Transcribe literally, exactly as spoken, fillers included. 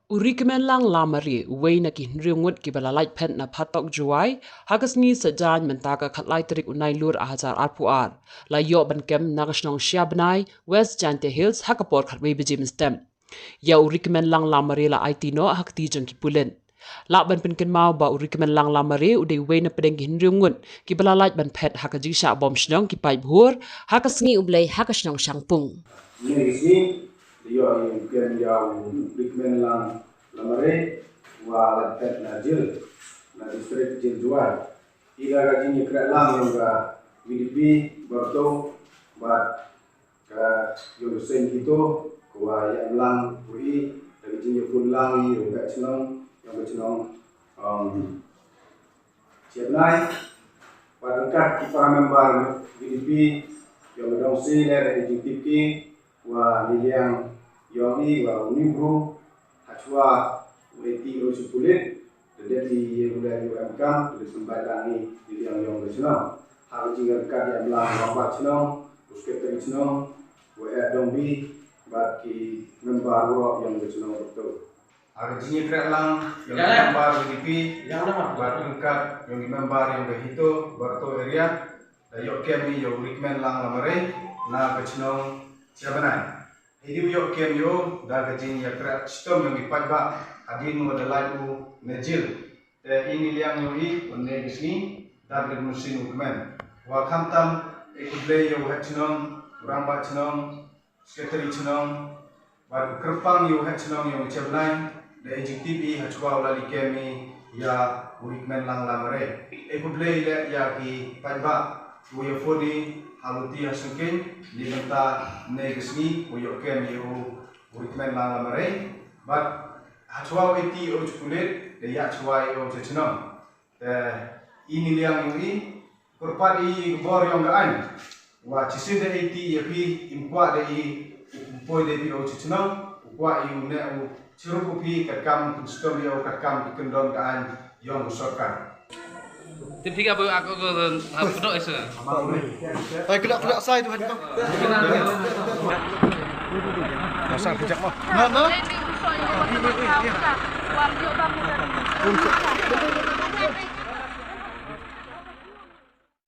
U Rikmenlang Lamare, uwei na ki hynriew ngut kiba la lait phet na phatok Jowai, ha ka sngi Saitjaiñ mynta ka khatlai tarik u Nailur ar hajar arphew ar, la ïoh ban kem na ka shnong Shiabnai, West Jaintia Hills, ha ka por khatwei baje mynstep. Ïa u Rikmenlang Lamare la aiti noh ha kti jong ki pulit. Lah ban pynkynmaw ba u Rikmenlang Lamare u dei uwei na pdeng ki hynriew ngut kiba la lait ban phet ha ka jingshah bom shnong ki paidbah ha ka sngi U Blei ha ka shnong Shangpung. Ïa ki sngi, ïa ïa kem ïa u Rikmenlang Lamare, wa la phet na jil, na district jil Jowai. Ïa ka jingïakren lang ïa ka V D P, Barto, bad ka ïong ka seng kito, ka wa ïa emlang, u i, da ka jingïakhun lang, ïa ka chnong, ïong ka chnong, um, Chiapnai, bad ryngkat ki para member V D P, ïong ka dong si, le da ka jingtip ki, wa ni liang, ïong i, wa u ni bru, hachwa, u eti, u chi pulit, da dep i, u le, u em kam, da dep symbai lang i, ni liang ïong ka chnong. Ha ka jingryngkat ïa emlang, wa ba chnong, u secretary chnong, u e dong bi, bad ki member, u rok ïong ka chnong, betul. Ha ka jingïakren lang, ïong ki member V D P, bad ryngkat, ïong ki member, ïong ka hito, Barto area, da ïoh kem i ïa u Rikmenlang Lamare, na ka chnong Chiabnai. Hidi u ïoh kem ïa u, da ka jingïakren chitom ïong ki paidbah, hadien wa da lait u na jil. Te i ni liang ïa u i, u ne ka sngi, da ka musin u kmen. Wa khamtam, e khublei ïa u head chnong, u rangbah chnong, secretary chnong, bad u kyrpang ïa u head chnong ïong ka Chiabnai, da i jingtip i hachwa u la li kem i ïa u Rikmenlang Lamare. E khublei le ïa ki paidbah, u ïa phone i ha luti ha sengkeng, ni bynta ne ka sngi, u ïoh kem i u, u Rikmenlang Lamare. Bad hachwa u eti u chi pulit, da ïa chwa i u chi chnong. Te i ni liang ïa u i, kyrpad i ka bor ïong ka aiñ. Wa chisien da eti ïa phi, im kwah da i, u poi da phi u chi chnong, u kwah i u ne u chirup u phi, katkam u chitom ïa u, katkam ki kyndon ka aiñ ïong ka sorkar. Tim phi ka bu aku ko ha pudok isa. Ai, kena, kena sai tu, hai, tu. Dah sang kejap mah. Nah, nah.